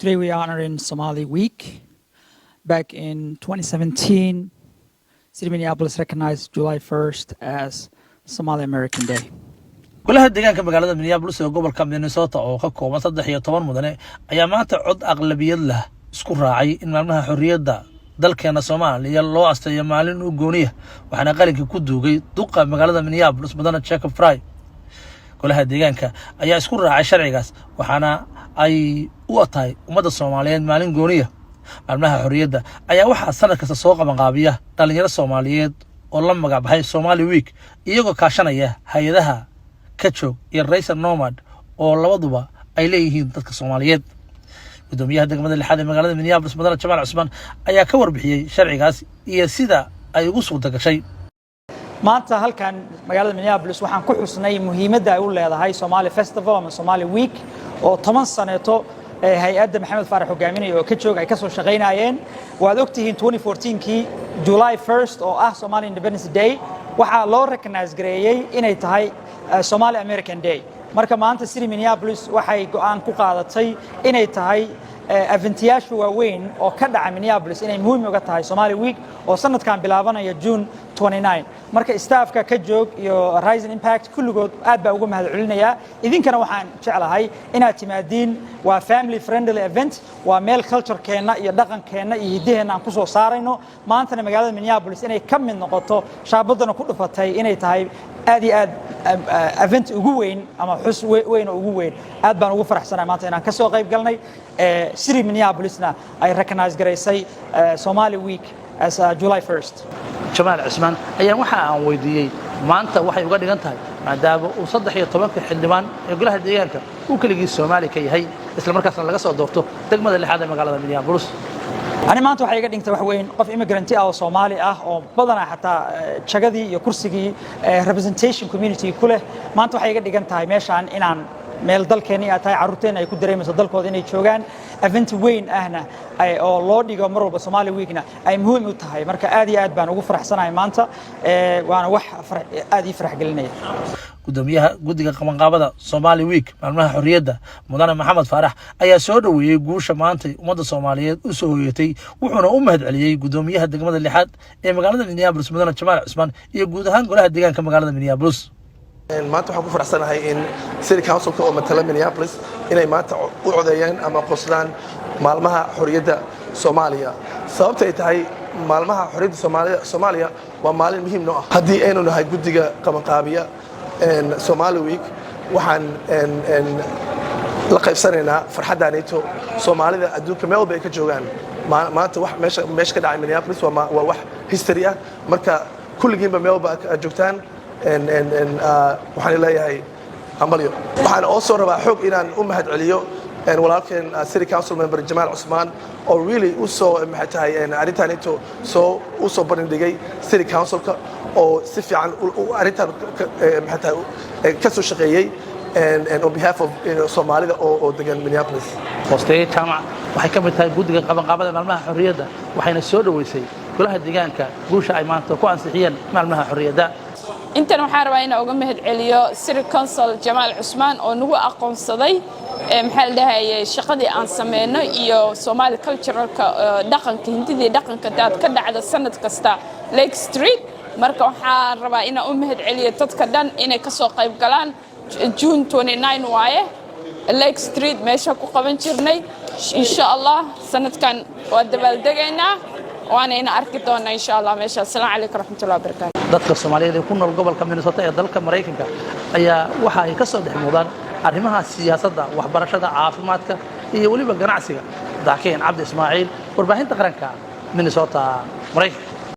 Today we are honoring Somali Week. Back in 2017, City of Minneapolis recognized July 1st as Somali American Day. Golaha deegaanka magaalada Minneapolis ee gobolka Minnesota oo ka kooban 13 mudane ayaa maanta cod aqlabiyad leh isku raacay in maalmaha xorriyadda dalkeena Soomaaliya loo asteeyo maalin u gooniya, waxaana qalinka ku duugay duqa magaalada Minneapolis, mudane Jacob Frey. Golaha deegaanka ayaa isku raacay sharcigaas, waxaana ay u tahay ummadda Soomaaliyeed maalin gooniya. Maalmaha xorriyadda ayaa waxaa sanad kasta soo qabanqaabiya dhallinyaro Soomaaliyeed oo la magac baxay Somali Week, iyagoo kaashanaya hay-adaha Kajoog iyo Rising Nomad oo labaduba ay leeyihiin dadka Soomaaliyeed. Gudoomiyaha degmada lixaad ee magaalada Minneapolis, mudane Jamaal Cusmaan, ayaa ka warbixiyey sharcigaas iyo sida ay ugu suurta gashay. Maanta halkan magaalada Minneapolis waxaan ku xusnay muhiimadda ay u leedahay Somali Festival ama Somali Week oo 10 saneeto hay-adda Maxamed Faarax hogaaminaya oo ka joog ay ka soo shaqaynayeen. Waad ogtihiin, 2014kii July 1st oo ah Somali Independence Day waxaa loo recognize gareeyey inay tahay Somali American Day. Marka maanta City Minneapolis waxay go'aan ku qaadatay inay tahay eventiyaasha waaweyn oo ka dhaca Minneapolis inay muhiim uga tahay Somali Week oo sanadkan bilaabanaya June 29. Marka staffka ka joog iyo Rising Impact kulligood aad baa uga mahad celinayaa. Idinkana waxaan jeclahay inaad timaadiin. Waa family friendly event, waa meel culturekeenna iyo dhaqankeenna iyo hiddaheenna aan ku soo saarayno. Maantana magaalada Minneapolis inay ka mid noqoto, shaabadana ku dhufatay inay tahay aad iyo aad event ugu weyn ama xus weyn oo ugu weyn, aad baan ugu faraxsanahay maanta inaan ka soo qayb galnay. City Minneapolisna ay recognize garaysay Somali Week as July 1st. Jamaal Cismaan ayaa waxa aan weydiiyey maanta waxay uga dhigan tahay, maadaama uu 13-ka xildhibaan ee golaha deegaanka uu keligii Soomaali ka yahay, isla markaasna laga soo doorto degmada lixaad ee magaalada Minneapolis. Ani maanta waxay iga dhigtay wax weyn, qof immigrant ah oo Soomaali ah oo badanaa xataa jagadii iyo kursigii representation community ku leh. Maanta waxay iga dhigan tahay meeshaan inaan meel dalkeenni ay tahay, carruurteenna ay ku dareemayso dalkooda inay joogaan, event weyn ahna oo loo dhigo mar walba Somali Weekna ay muhiim u tahay. Marka aad iyo aad baan ugu faraxsanahay maanta, waana wax aad ii farax gelinaya. Gudoomiyaha guddiga qabanqaabada Somali Week, maalmaha xorriyadda, mudane Maxamed Faarax, ayaa soo dhoweeyey guusha maantay ummadda Soomaaliyeed u soo hoyatay, wuxuuna u mahad celiyey gudoomiyaha degmada lixaad ee magaalada Minneapolis, mudane Jamaal Cusmaan, iyo guud ahaan golaha deegaanka magaalada Minneapolis. Maanta waxaan ku faraxsanahay in city councilka oo matala Minneapolis inay maanta u codeeyeen ama qoslaan maalmaha xorriyadda Soomaaliya. Sababta ay tahay, maalmaha xorriyadda Soomaaliya waa maalin muhiim noo ah. Haddii aynu nahay guddiga qabanqaabiya Somali Week, waxaan la qaybsanaynaa farxaddaanayto Soomaalida adduunka meel walba ay ka joogaan. Maanta wax meesha ka dhacay Minneapolis waa wax history ah. Marka kulligiinba meel walba aad joogtaan, waxaan leeyahay hambalyo. Waxaan also rabaa xoog inaan u mahad celiyo walaalkeen city council member Jamaal Cusmaan oo really u soo, maxay tahay, arrintan into soo u soo bandhigay city councilka oo si fiican arrintan, maxay tahay, ka soo shaqeeyey on behalf of Soomaalida oo degan Minneapolis. Hoosteeye Jaamac waxay ka mid tahay guddiga qabanqaabada maalmaha xorriyadda, waxayna soo dhoweysay golaha deegaanka guusha ay maanta ku ansixiyeen maalmaha xorriyadda. Intan waxaan rabaa inaan uga mahad celiyo city council Jamaal Cusmaan oo nagu aqoonsaday, maxaa la dhahayay, shaqadii aan sameyno iyo Somali culturalka, dhaqanka hindidii, dhaqanka daad ka dhacda sanad kasta Lake Street. Marka waxaan rabaa inaan u mahad celiyo dadka dhan inay ka soo qayb galaan. June 29 waaye, Lake Street meesha ku qaban jirnay. Insha Allah sanadkan waa dabaaldegaynaa, waana ina arki doonaa insha Allah meesha. Asalaamu calaykum raxmatullahi wabarakaatu. Dadka Soomaaliyeed ee ku nool gobolka Minnesota ee dalka Maraykanka ayaa waxa ay ka soo dhex muuqdaan arrimaha siyaasadda, waxbarashada, caafimaadka iyo weliba ganacsiga. Daakeen Cabdi Ismaaciil, warbaahinta qaranka, Minnesota, Maraykanka.